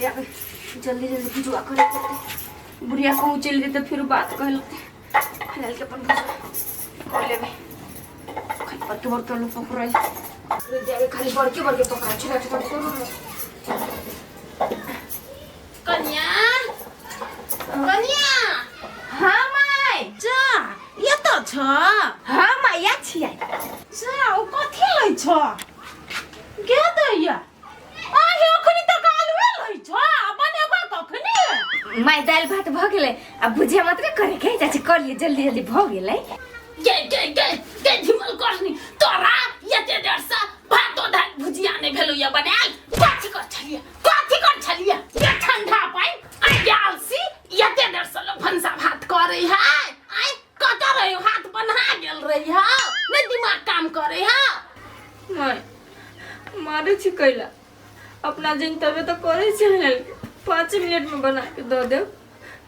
जाके जल्दी जल्दी भुजुआ करे पड़तै। बुढ़िया कहूँ चलि जेतै फिर बात कहै लगतै। फिलहाल के अपन भुजुआ कऽ लेबै। खाली बड़के बड़के लोग पकड़ल जाके, खाली बड़के बड़के पकड़ल, छोटा छोटा पकड़ल। कन्या, कन्या। हाँ माय। जा, एतऽ छ? हाँ माय, या छियै। जा, ओ कथी लै छ गे दैया? आहे, अखनी तक आलुए लै छ, आ बनेबा कखनी? माय, दालि भात भऽ गेलै, आ भुजिया मात्रे करे के चाची, कऽ लिअ जल्दी जल्दी, भऽ गेलै। गे गे गे गे झिमल करनी, तोरा एते देर से भातो दालि भुजिया नहि भेलौ या बनायल। कथी कर छलियै, कथी कर छलियै? ये ठंडा पानि आइ आलसी, एते देर से लोग भनसा भात करे है। आइ कतऽ रहे? हाथ बन्हा गेल रही है, नहि दिमाग काम करे है? माय, मारै छी कैला? अपना जिन तबे तऽ करै छी। 5 मिनट में बना के दऽ देब,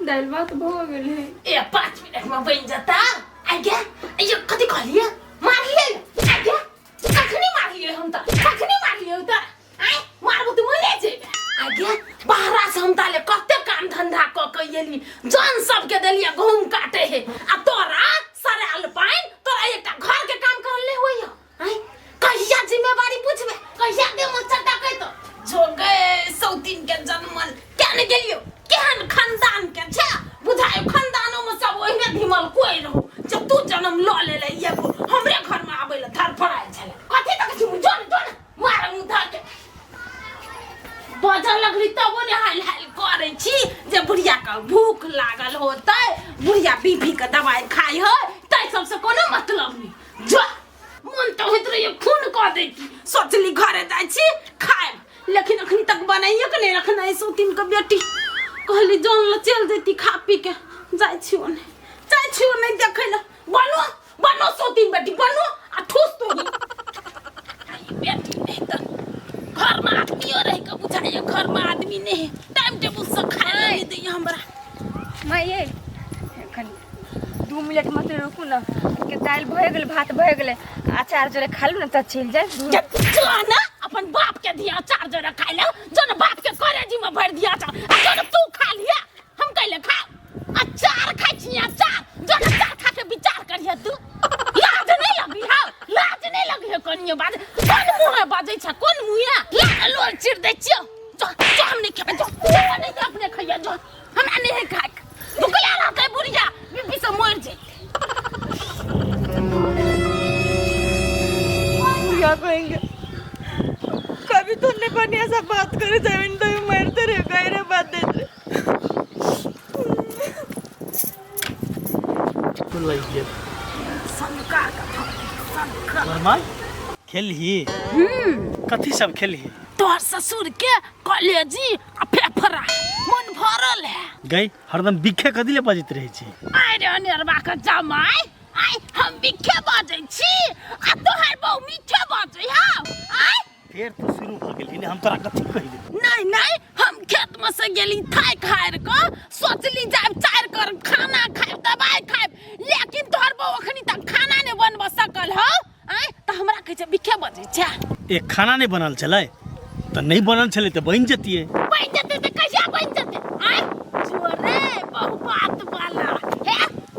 दालि भात भऽ गेल है। ए, 5 मिनट में बनि जता? आइ गे, ये कथी कहलियै? मारलियै? आइ गे, कखनी मारलियै हम तऽ? कखनी मारलियै तऽ? आइ मारबो तऽ मरे जेबे। आइ गे, बाहरा से हम ताले कते काम धंधा कऽ के एली, जन सबके देलियै गहूम काटे हे, आ तोरा सरायल पानि, तोरा एकटा घर के काम करल नहि होइया। आइ कहिया जिम्मेवारी बुझबे? कहिया दे मच्छर डकै तो जो गए सौतीन के जन्मल क्या ने गेलियो? केहन खानदान के छे बुझायो, खानदानो में सब ओहिने धीमल कोई रहो जब तू जन्म ल लेले। एगो हमरे घर में आबै ले धड़फड़ायल छले। कथी तक छी? जोन जोन मार मुँह धर के बजऽ लगली, तबो ने हाल हाल करै छी जे बुढ़िया के भूख लागल होतै, बुढ़िया बीपी के दवाई खाइ है, तै सबसे कोनो मतलब नहीं। जो मन तऽ होइत रहैए खून कऽ दैती। सोचली घरे जाइ छी, खायब, लेकिन अखनी तक बनाइए के नहि रखने सौतीन के बेटी। कहली जौन ल चलि जैती खा पी के। जाइ छी ओने, जाइ छी ओने देखै लए। बनो बनो सौतीन बेटी बनो, आ ठूस तू ही। आई बेटी नहीं तऽ घर में आदमियो रह के बुझाइए घर में आदमी नहीं है, टाइम टेबुल से खाए ला नहीं दैया हमरा। माय ये, कनि 2 मिनट मात्र रुकू ने के, दालि भऽ गेलै, भात भऽ गेलै, अचार जोरे खा लू ने तऽ चलि जाय। जो ना अपन बाप के दिया अचार जोरे खाइ ले, जो ना बाप के करेजी में भर दिया अचार, आ जो ना तू खा लिया। हम कैले खा अचार खाइ छी अचार? जो ना अचार खा के विचार करिहे तू। लाज नहीं लगी है? लाज नहीं लगी है कनियो बाज? कोन मुँह बाजै छ, कोन मुँह? लाज लोल चिर दै छियो। जो जो, हम नहीं खेबै, जो जो नहीं, अपने खइया जो, हमरा नहीं है खाए। भुखला रहतै बुढ़िया, बीपी से मर जैतै। क्या कहेंगे? कभी तो नहीं बनी ऐसा बात करे जमीन तो मरते रहे गए रे बात दे रहे। लागि गेल नॉर्मल खेलही? कथी सब खेलही? तोहर ससुर के कलेजी आ फेफड़ा मन भरल है। गई, हरदम बिखे कथी ले बजैत रहै छी? आइ रे अनेरवा के जमाइ, आइ हम बिखे बजै छी आ तोहर बहु मीठे बजै हौ? आइ फेर तू शुरू भऽ गेलही ने? हम तोरा कथी कहि देबौ? नहीं नहीं, हम खेत में से गेली थाक हार के, सोचली जाब चार कर खाना खाइब, दवाई खाइब, लेकिन तोहर बहु अखनी तक खाना नहीं बनब सकल हौ। आइ तऽ हमरा कहै छै बिखे बजै छै। एक खाना नहि बनल छलै तऽ नहि बनल छलै तऽ बनि जतियै। बनि जेतै तऽ कहिया बनि जेतै? आइ जोरे बहु बात वाला हे,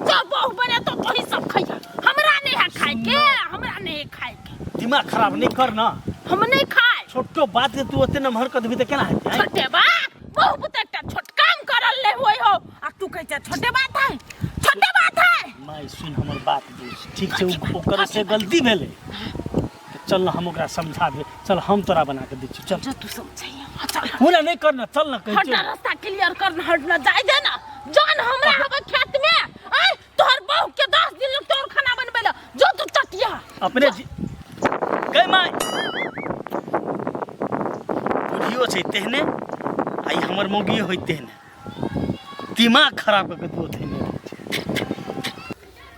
जो बहु बने तो तोही सब खइहा, हमरा नहीं है खाए के, हमरा नहीं है खाए के। दिमाग खराब नहि कर ना। हम नहीं खाए। छोटो बात के तू ओते नमहर कऽ देबही तऽ केना हेतै, आँय? छोटे बात? बहु पुत एकटा छोट काम करल ले होय हो, आ तू कहै छै छोटे बात है, छोटे बात है। माय, सुन, हमर बात बुझ, ठीक छै? ओकर से गलती भेलै तऽ चल ना, हम ओकरा समझा दे। चल, हम तोरा बना के दै छियौ, चल। जो तू समझाइए, चल। हुना नहि कर ना, चल ना, कहै हट ना, छियौ। रास्ता क्लियर कर ना, हट ना, जाय दे ना। जान हमरा हवे खेत में। आय तोहर बहू के 10 दिन लोग तोर खाना बनबै ला। जो तू चटिया अपने जी गै माय, बुढ़ियो छै तेहने आ ई हमर मौगियो होइ तेहने, दिमाग खराब कऽ के तू धेने रहै छै।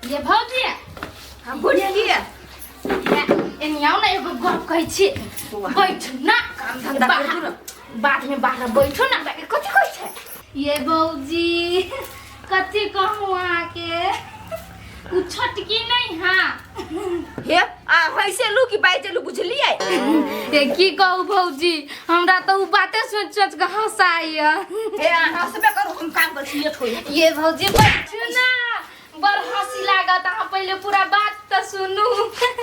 ये भौजी, हम बुढ़िया एनी आउ ने, एगो गप कहै छी, बैठ ना। काम धंधा कर दू, बाद में बाहर बैठो ना। कथी कहै छै? ये भौजी, कथी कहूँ अहाँके? उ छोटकी नहीं हाँ हे आ हइसे लू कि बाइजे लू बुझलियै ए की कहू भौजी हमरा तऽ उ बाते सोच सोच के हंसाइया हे आ हंसबे करू हम काम कर छी छोड़ ये भौजी बैठू ना बड़ हंसी लागत अहाँ पहिले पूरा बात तऽ सुनू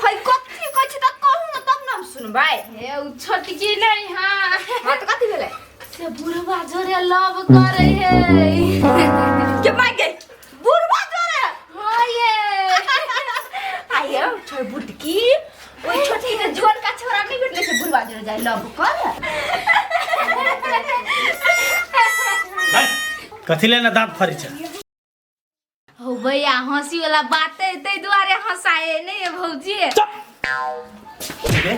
है कथी कहै छी तऽ कहू ने तब ने हम सुनबै हे उ छोटकी नहीं हाँ हाँ तऽ कथी भेलै से बुढ़वा जोरे लव करे है के माय गे बुढ़वा जोरे हाँ ये आयो छोड़ बुटकी ओइ छोटकी के जुअन का छोरा नहीं भेटले से बुढ़वा जोरे जाय लव कर भाई, कथी ले ना दांत फरी छै हो भैया हंसी वाला बात है ताहि दुआरे हंसाए नहीं है भौजी रे,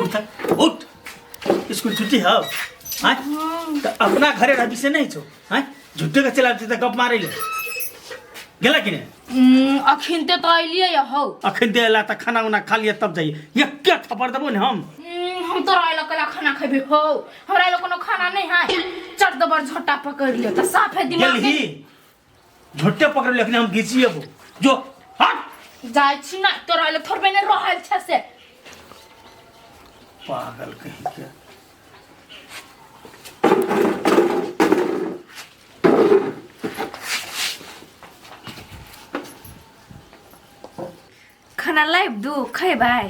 उठ उठ स्कूल छुट्टी हौ आँय तऽ अपना घरे रहबी से नहीं छौ आँय झूठे के चला तऽ गप मारै ले गेला कि नहीं अखन ते तो अलियै हौ अखन दे अला तऽ खाना उना खा लिअ तब जाइए एके थप्पड़ देबो ने हम हम तोरा अइला कला खाना खेबे हौ हमरा अइला कोनो खाना नहीं है चट दबर झोटा पकड़ लियो तऽ साफे दिमाग गेलही झोटे पकड़ लेकिन हम घिचिएबो जो हट जाइ छी ना तोरा अइला थोड़बे नहि रहल छै से पागल कहीं के खाना लाइब दू खेबै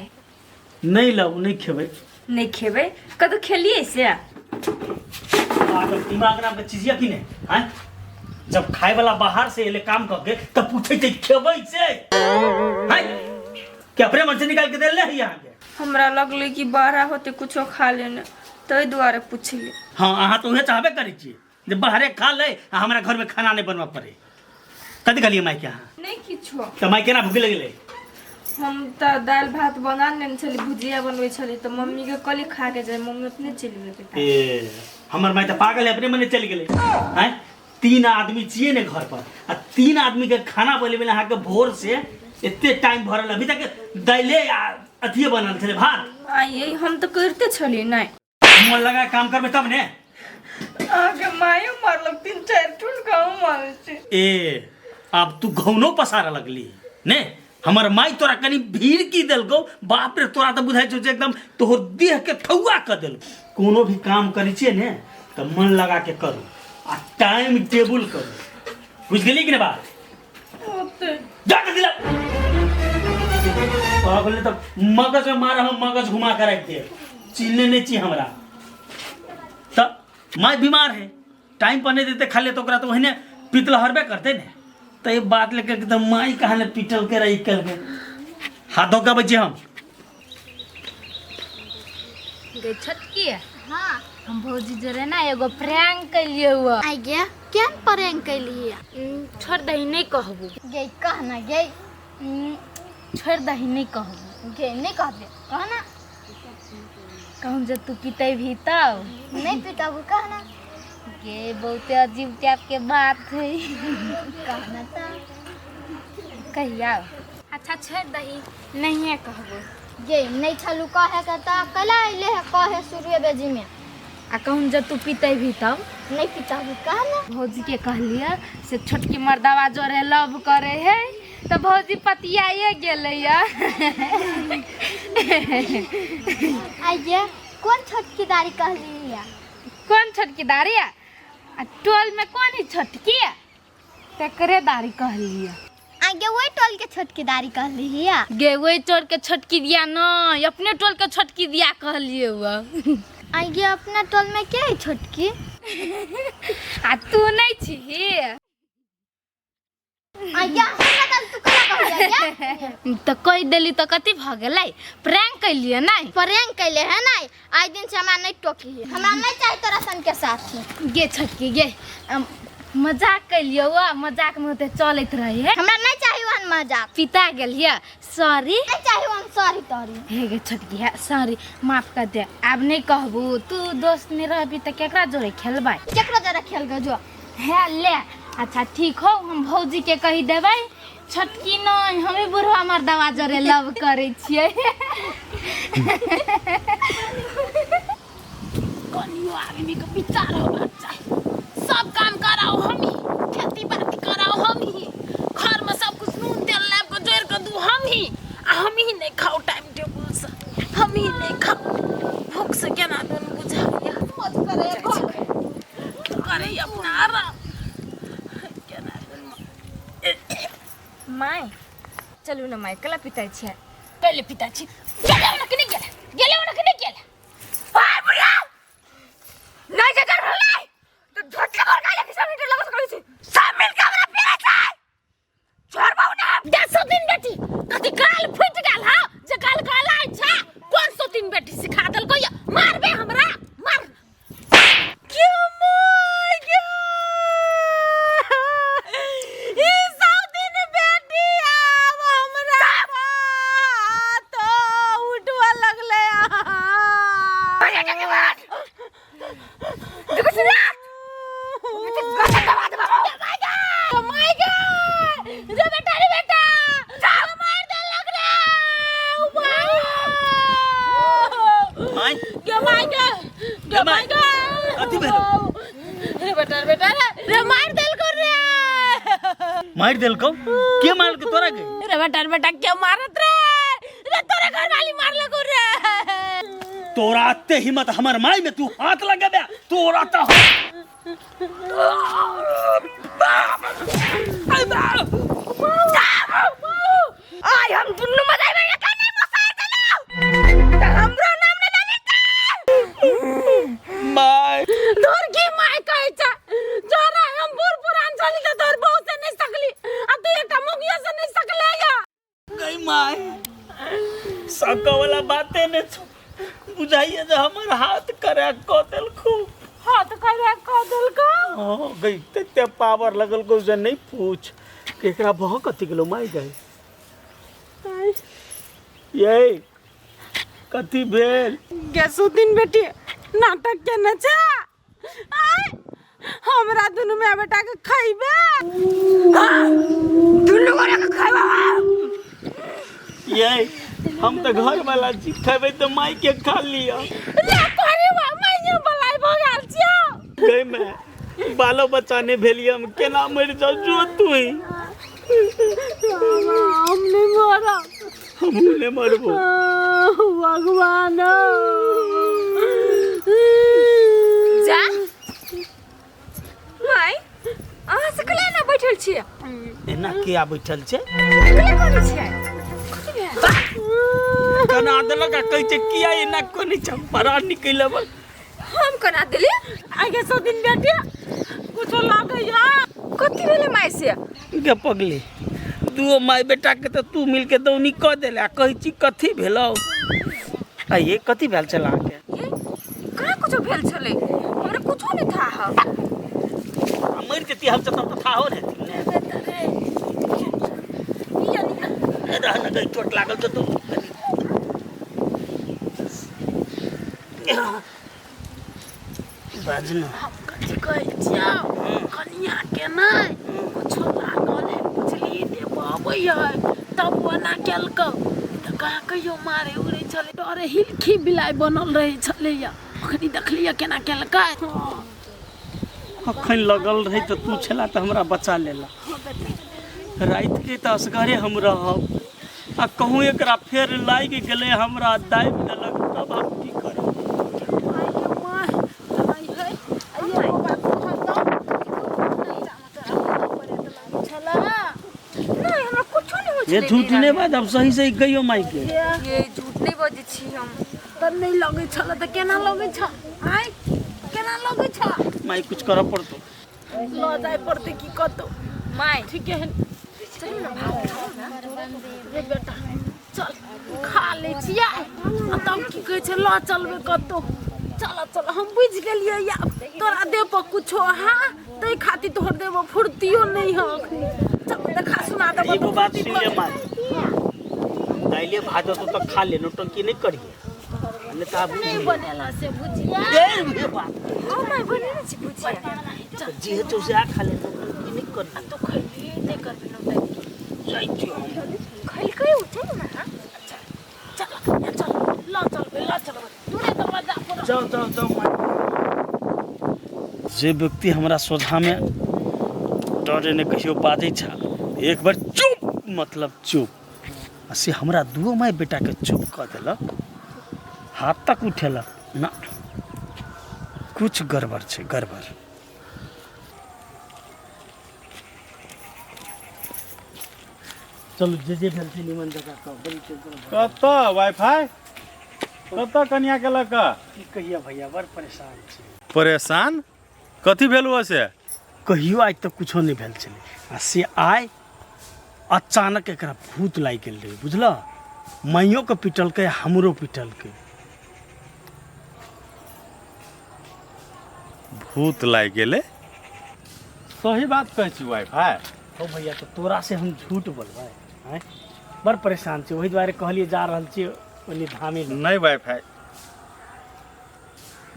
नहीं लाऊ नहीं खेबै नहीं खेबै कतौ खेलियै से पागल दिमाग नाम के चीज कि नहीं हैं जब खाए वाला बाहर से एले काम करके तब पूछे थे खेबै से हैं कि अपने मन से निकाल के देले है यहाँ के हमरा लगलै कि बाहर होते कुछो खा लेने ताहि दुआरे पुछली हाँ अहाँ तो उहे चाहबे करै छियै जे बाहरे खा ले आ हमरा घर में खाना नहीं बनबऽ पड़े कथी कहलियै माय के अहाँ नहि किछो तऽ माय केना भूख लगलै हम तऽ दालि भात बना लेने छली भुजिया बनबै छली तऽ मम्मीके कहली खा के जाय मम्मी अपने चलि गेलै ए हमर माय तऽ पागल है अपने मने चलि गेलै आँय तीन आदमी छियै ने घर पर आ तीन आदमी के खाना बनेबै लए अहाँके भोर से एते टाइम भरल अभी तक दाइले आ अथिये बनल छलै भात आइए हम तऽ करिते छली नहि मन लगा काम करबै तब ने अहाँके मायो मारलक तीन चारि ठुन गाँव मारै छै ए आब तू घौनो पसारऽ लगली ने हमर माय तोरा कनी भीड़ की देलकौ बाप रे तोरा तऽ बुझाइ छौ जे एकदम तोहर देह के ठौआ कऽ देलकौ कोनो भी काम करै छियै ने तऽ मन लगा के करू आ टाइम टेबुल करू बुझि गेली कि ने बात ओते जा के दिला पागल तऽ मगज में मार हम मगज घुमा के राखि दे चिन्हने नहि छी हमरा तऽ माय बीमार है टाइम पर नहि देते खाली तऽ ओकरा तऽ ओहिने पीतल हरबे करते ने तऽ ई बात लेके एकदम माई कहाँ ने पीटल के रही कल के हाथ धो के अबै छी हम गई छोटकी हाँ हम भौजी जोरे ना एगो प्रैंक कैलिए हुआ आई गया केहन प्रैंक कैलिए छोड़ दही नहीं कहबू गे कह ना गे छोड़ दही नहीं कहबू गे नहीं कहबे कह ना कहूँ जे तू पिते भी तब नहीं पिताबू कह ना गे बहुते अजीब टाइप के बात है कह ना त कहिया अच्छा छोड़ दही नहीं कहबो गे नहीं छलू कहे के त कला अइले है कहे शुरुए बेजी में आ कहूँ जे तू पिते भी तब नहीं पिताबू कह ना भौजी के कहलिए से छोटकी मर्दावा जोरे लव करे है तो भौजी पतियाए गेलै आई गे कौन छोटकी दारी कहली है कोन छोटकी दारी आ टोल में कोन ही छोटकी तकरे दारी कहलिए आई गे वही टोल के छोटकी दारी कहली है गे वही टोल के छोटकी दिया नहीं अपने टोल के छोटकी दिया कहलिए हुआ आई गे अपना टोल में के है छोटकी आ तू नहीं छी आज्ञा हमरा तब तू कला कहलियै गे तऽ कहि देली तऽ कथी भऽ गेलै प्रैंक कैलियै नहि प्रैंक कैले है नहीं आइ दिन से हमरा नहीं टोकी है हमरा नहीं चाही तोरा सन के साथ गे छोटकी गे मजाक कैलियै वा मजाकमे ओते चलैत रहे है हमरा नहीं चाही वहन मजाक पिता गेलियै सॉरी नहीं चाही वहन सॉरी तोरी हे गे छोटकी है सॉरी माफ कर दे आब नहि कहबू तू दोस्त नहि रहबी तऽ केकरा जोड़े खेलबै केकरो जरा खेल गो जो हे ले अच्छा ठीक हो हम भौजी के कहि देबै छोटकी नहि हमे बुढ़वा मर्दवा जरे लव करै छियै कनियो आदमी के विचार होबाक चाही सब काम कराओ हम ही खेती बाती कराओ हम ही घर में सब कुछ नून तेल लाबि कऽ भी नहीं खा भूख से केना दुन बुझाइया मत करे करे अपना आराम केना दुन my चलू ने माय कला पिताइ छियै पहले पिताजी गेले ना कि नहीं गेले गेले ना कि नहीं गेले ओए बुढ़िया नहीं जगर भेलै तो झटका कर गाले के सामने लगत करै छी सब मिल के हमरा पीरे छै छोड़ बाबू ना दसो दिन बेटी कथी गाल फुटि गेल हा जे गाल गालाइ छै कोन सौ दिन बेटी सिखा देलको या मारबे हमरा मार क्यों माय गे ई सब दिन बेटी आब हमरा तो उठवा लगले देखो सुना माय गे रे बेटा रे बेटा मार देलक रे माय गे माय गे गे माय गे कथी भेलो? रे बेटा रे बेटा रे रे मार देलको रे मारि देलकौ के मारलकै तोरा के रे बेटा रे बेटा के मारत रे रे तोरे घर वाली मारलको रे तोरा अते हिम्मत हमर माई में तू हाथ लगेबे तोरा त आय हम दुन्नू मजाई में का नहीं मसाय चलो त हमरो नाम ने जानी माय तोर की माय कहै छै जोरा हम बूढ़ पुरान छली त तोर बहू से नहीं सकली आ तू एकटा मुगिया से नहीं सकले या गई माय सके वाला बाते ने छो बुझाइए जे हमर हाथ करे क देलखू हाथ करे क देलको हाँ गई तते पावर लगल को जे नहीं पूछ केकरा भह कथी गेलो माय गई ये कथी भेल गेसु दिन बेटी नाटक केने छै आय हमरा दुनू माय बेटा के खैबे दुन्नू गोरा के खैबा ये हम तऽ घर वाला छी खेबै तऽ माय के खा लिअ रे तोरे माइयो बलाय भऽ गेल छियौ गई मैं बालो बच्चा नहीं भेलियै हम केना मरि जाउ जो तू ही हम नहीं मरब हमहूँ नहि मरबो भगवान जा माय अहाँ से कले ना बैठल छियै एना किया बैठल छै कले कोने छियै कथी भेल कना देलक आ कहै छै किया एना कोने छै बड़ा निकलि अबै हम कना देली आगे सौ दिन बेटी कुछो लागैया कथी भेलै माय से गे पगली दुओ माय बेटा के तऽ तू मिलके दौनी कऽ देले आ कहै छी कथी भेलौ आ ये कथी भेल छल अहाँके ये कहाँ कुछो भेल छलै हमरा कुछो नहीं था आ मरि जेती हम तब तऽ थाहो ने रह न गई चोट लागल तऽ तू बाज न हम कथी कहै छियौ कनिया के नहि कुछो लागल है बुझली देव अबै है तब ओना केलकौ तऽ कहाँ कहियो मारे उड़ै छलै डरे हिलखी बिलाइ बनल रहै छलैया अखनी देखलियै केना केलकै अखन लगल रहै तऽ तू छला तऽ हमरा बचा लेला राति के तऽ असगरे हम रहब आ कहूँ एकरा फेर लागि गेलै हमरा दाबि देलक तब हम की करब नहीं हमरा कुछो नहीं होइ ये छलै झूठ नहीं बात अब सही सही कहियो माई के ये झूठ नहीं बजै छी हम तऽ नहि लगै छल तऽ केना लगै छ आँय केना लगै छ माई कुछ करऽ पड़तो लऽ जाय पड़तै की कतौ माय ठीके है चलू ना भात खाउ ना रे बेटा चल खा लै छियै आ तब की कहै छै लऽ चलबै कतौ चल चल हम बुझि गेलियै या तोरा देह पर कुछो हाँ ताहि खातिर तोहर देह पर फुर्तियो नहि है अखनी चल देखा सुना देबो एगो बात सुन ले माई दाइले भात होतो तो खा ले नौटंकी नहीं करिए नहीं तो आप नहि बनेला से भुजिया ये ये बात हाँ माय बनेने छी भुजिया जी है तो से आ खा ले नौटंकी नहीं करिए तू खैली नहि करबी नौटंकी जाइ छी हम खैलकै उ चलू ना चल चल लऽ चलबै लऽ चलबै दूरे दरवाजा पर जाओ जाओ जाओ माई जे व्यक्ति हमरा सोझामे डरे ने कहियो बाजै छल एक बार चुप मतलब चुप आ से हमरा दुओ माय बेटाके चुप कऽ देलक। हाथ तक उठेलक ना। कुछ गड़बड़ छै, गड़बड़। चलू जे जे भेल छै निमन जकाँ कहू, बड़ी टेंशन भऽ गेल। कतऽ वाईफाई, कतऽ कनिया के लऽ कऽ? की कहिया भैया, बड़ परेशान छी। परेशान कथी भेल से? कहियो आइ तक कुछो नहि भेल छलै, आ से आइ अचानक एकरा भूत लागि गेल रहै, बुझलऽ? माइयोके पिटलकै, हमरो पिटलकै। भूत लागि गेलै? सही बात कहै छी वाईफाई। हो भैया, तऽ तोरा से हम झूठ बोलबै? आँय, बड़ परेशान छी, ओहि दुआरे कहलियै जा रहल छी ओन्नी धामी लग। नहि वाईफाई,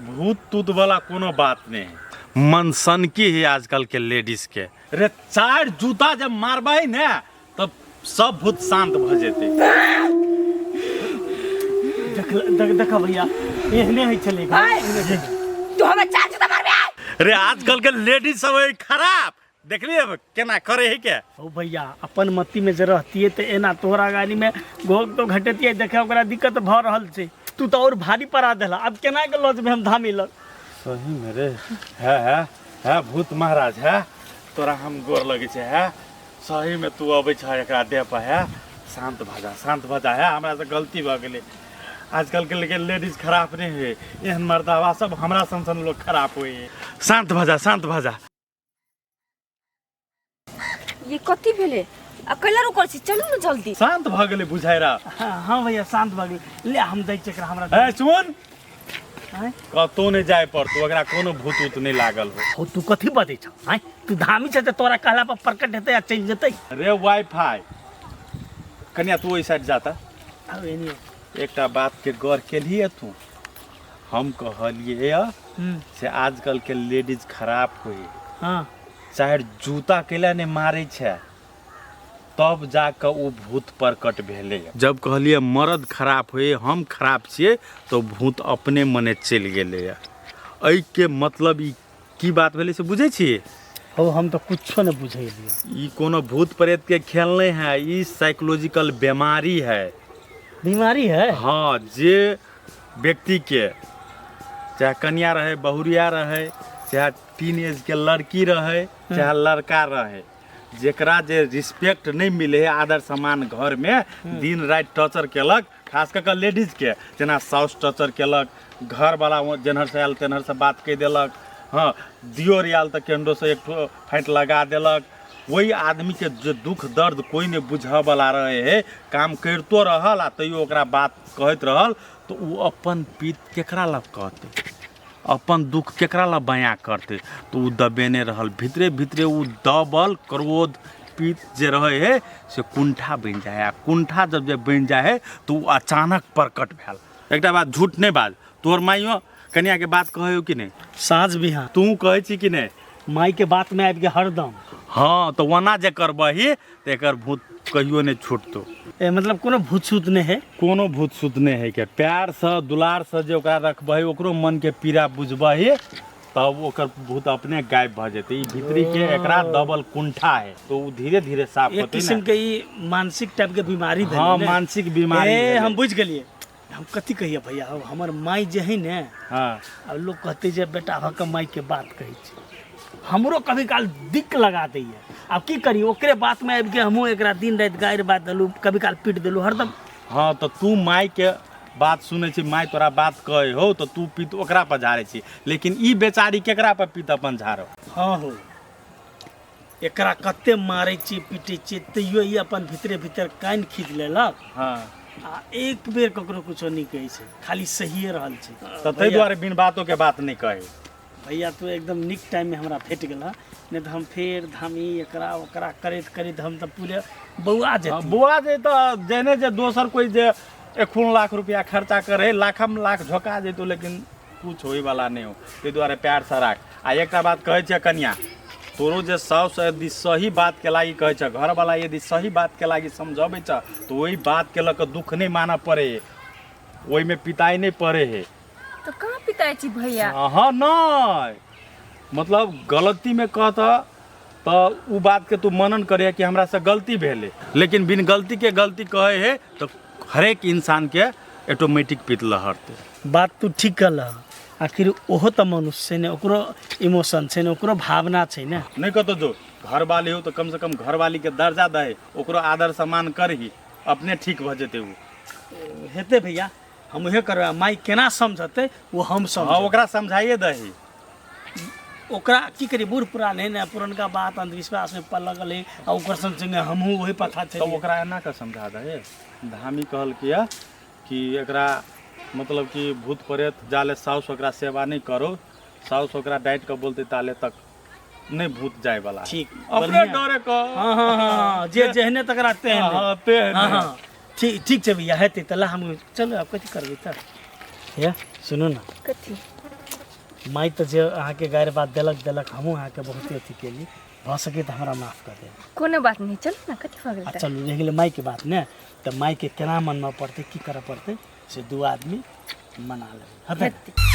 भूत तूत वाला कोनो बात नहीं है। मनसनकी है आजकल के लेडीज के। रे चार जूता जब मारबै ने तब सब भूत शांत भ जेतै। देख देख देख भैया, एहने होइ छलै। तू हमरा चार जूता मारबे? रे आजकल के लेडीज सब है खराब, देखलिए अब केना करे है के। ओ भैया, अपन मती में जे रहतियै तऽ एना तोहरा गाड़ी में घोघ तो घटेतियै। देखे ओकरा दिक्कत भऽ रहल छै, तू तऽ और भारी पड़ा देला। अब केना के लऽ जेबै हम धामी लग? सही में रे, है है है भूत महाराज, है तोरा हम गोर लगे छै। है सही में तू अबै छ एकरा देह पर, है शांत भऽ जा, शांत भऽ जा। है हमरा से गलती भऽ गेलै। आजकल के लेकिन लेडीज खराब नहीं है, एहन मर्दावा सब हमरा सन सन लोग खराब होइ है। शांत भऽ जा, शांत भऽ जा। ये कथी भेलै? आ कैला रुकल छी? चलू ने जल्दी। शांत भऽ गेलै बुझाइ रहा। हाँ, हाँ भैया, शांत भऽ गेलै। ले हम जाइ छियै एकरा हमरा। ए सुन। आँय? कतौ नहि जाय पड़तौ, एकरा कोनो भूत ऊत नहि लागल हो। हो तू कथी बजै छ? आँय, तू धामी छ तऽ तोरा कहला पर प्रकट हेतै आ चलि जेतै? रे वाईफाई, कनिया तू ओहि साइड जाता। आब एनी। एकटा बात के गौर केलिए तू? हम कहलिए से आजकल के लेडीज खराब होइ। चाहे जूता कैला नहि मारै छै, तब जाके ओ भूत प्रकट भेलै। जब कहलिए मर्द खराब होइ, हम खराब छियै, तऽ भूत अपने मने चलि गेलै। एहिके मतलब ई की बात भेलै से बुझै छियै? हो, हम तऽ कुछो नहि बुझलियै। ई कोनो भूत प्रेत के खेल नहीं है, ई साइकोलॉजिकल बीमारी है। बीमारी है? हाँ, जे व्यक्ति के चाहे कन्या रहे, बहुरिया रहे, चाहे टीन एज के लड़की रहे, चाहे लड़का रहे, जेकरा जे रिस्पेक्ट नहीं मिले है, आदर सम्मान घर में दिन राति टॉर्चर केलक, खास कऽ कऽ लेडीज के, जेना साउस टॉर्चर केलक, घरवाला जेनहर से आयल तेनहर से बात कहि देलक, हाँ दियोर आयल तऽ केंडो से एक ठो फाइट लगा देलक, ओहि आदमी के जे दुख दर्द कोई नहीं बुझऽ वाला रहे है, काम करितो रहल आ तैयो ओकरा बात कहैत रहल, तऽ ओ अपन पीत केकरा लग कहतै? अपन दुख केकरा लग बयाँ करतै? तऽ ओ दबेने रहल भीतरे भीतरे। ओ दबल क्रोध पीत जे रहे है से कुंठा बनि जाइ है, आ कुंठा जब जे बनि जाइ है तऽ ओ अचानक प्रकट भेल। एकटा बात झूठ नहि बाज, तोहर माइयो कनियाके बात कहै हो कि नहि? साँझ बिहान। तू कहै छी कि नहि? माई के बात में आबि के हरदम। हाँ, तऽ ओना जे करबही तऽ एकर भूत कहियो नहि छूटतौ। ए मतलब कोनो भूत सूत नहि है? कोनो भूत सूत नहि है के। प्यारसँ दुलारसँ जे ओकरा रखबही, ओकरो मनके पीड़ा बुझबही, तब ओकर भूत अपने गायब भऽ जेतै। ई भीतरी के एकरा दबल कुंठा है, तो ओ धीरे धीरे साफ एक होतै किस्म ने। के ई मानसिक टाइप के बीमारी भेलै हाँ ने? मानसिक बीमारी ए भेलै। हम बुझि गेलियै। हम कथी कहिए भैया, हम हमर माई जे है ने, आब लोग कहते जे बेटा भऽ कऽ माई के बात कहै छै, हमरो कभी काल दिक्क लगा दैए। आब की करी, ओकरे बात में आबि के हमहूँ एकरा दिन राति गारि बात देलहुँ, कभी काल पीट देलहुँ हरदम। हाँ, तऽ तू माय के बात सुनै छी, माय तोरा बात कहै हो तऽ तू पीत ओकरा पर झाड़ै छी, लेकिन ई बेचारी केकरा पर पीत अपन झाड़ो? हाँ हो, एकरा कते मारै छी, पीटै छी, तैयो ई अपन भीतरे भीतर कान खींच लेलक। आ एक बेर ककरो कुछो नहि कहै छै, खाली सहिए रहल छै। तऽ ताहि दुआरे बिन बातो के बात नहि कहै। भैया, तू एकदम नीक टाइममे हमरा भेट गेल, नहि तऽ हम फेर धामी एकरा ओकरा करैत करैत हम तऽ पूरे बौआ जेती। बौआ जे तऽ जेहने जे दोसर कोइ जे एखन लाख रुपया खर्चा करे, लाखम लाख झोका जेतौ, लेकिन कुछ होय वाला नहि हो। ताहि दुआरे प्यारसँ राख। आ एकटा बात कहै छियै कनिया, तोरो जे साउस यदि सही बातके लागि कहै छ, घरवाला यदि सही बातके लागि समझबै छ, तऽ ओहि बातके लऽ कऽ दुःख नहि मानऽ पड़े है, ओहिमे पिताइ नहि पड़े है। तऽ कहाँ पिताइ छी भैया? हाँ, नहि, मतलब गलतीमे कहतऽ तऽ उ बातके तू मनन करे कि हमरासँ गलती भेलै, लेकिन बिन गलतीके गलती कहै है तऽ हरेक इंसानके ऑटोमेटिक पित्त लहरतै। बात तू ठीक कहलह, आखिर ओहो तऽ मनुष्य छै ने, ओकरो इमोशन छै ने, ओकरो भावना छै ने। नहि कतौ जो घरवाली हो तऽ कमसँ कम घरवालीके दर्जा दही, ओकरो आदर सम्मान करही, अपने ठीक भऽ जेतै ओ। हेतै भैया, हम उहे करबै। माइ केना समझतै ओ हम समझ। हँ, ओकरा समझाइए दही। ओकरा की करी, बूढ़ पुरान है ने, पुरनका बात अंधविश्वास में पल लगल है, आ ओकर संग संगे हमहूँ वही पथा तऽ छै। ओकरा एना कऽ समझा दही, धामी कहलकै कि एकरा मतलब कि भूत प्रेत जाले साउस ओकरा सेवा नहि करो, साउस ओकरा डाँटि कऽ बोलतै ताले तक नहि भूत जाय वाला। ठीक, अपने बढ़िआँ। डरे कऽ। हाँ हाँ हाँ हाँ, जे जेहने तकरा तेहने। हाँ, तेहने। हाँ हाँ, ठीक ठीक छै भैया, हेतै तऽ ला हम चलू। आब कथी करबै तऽ? हे सुनू ने। कथी? माइ तऽ जे अहाँके गारि बात देलक देलक, हमहूँ अहाँके बहुते अथी केली, भऽ सकै तऽ हमरा माफ कऽ देब। कोनो बात नहीं, चल ना, कथी भऽ गेल? आ चलू, रहि गेलै माइके बात ने, तऽ माइके केना मनबऽ पड़तै, की करऽ पड़तै, से दू आदमी मना लेबै, हेतै ने?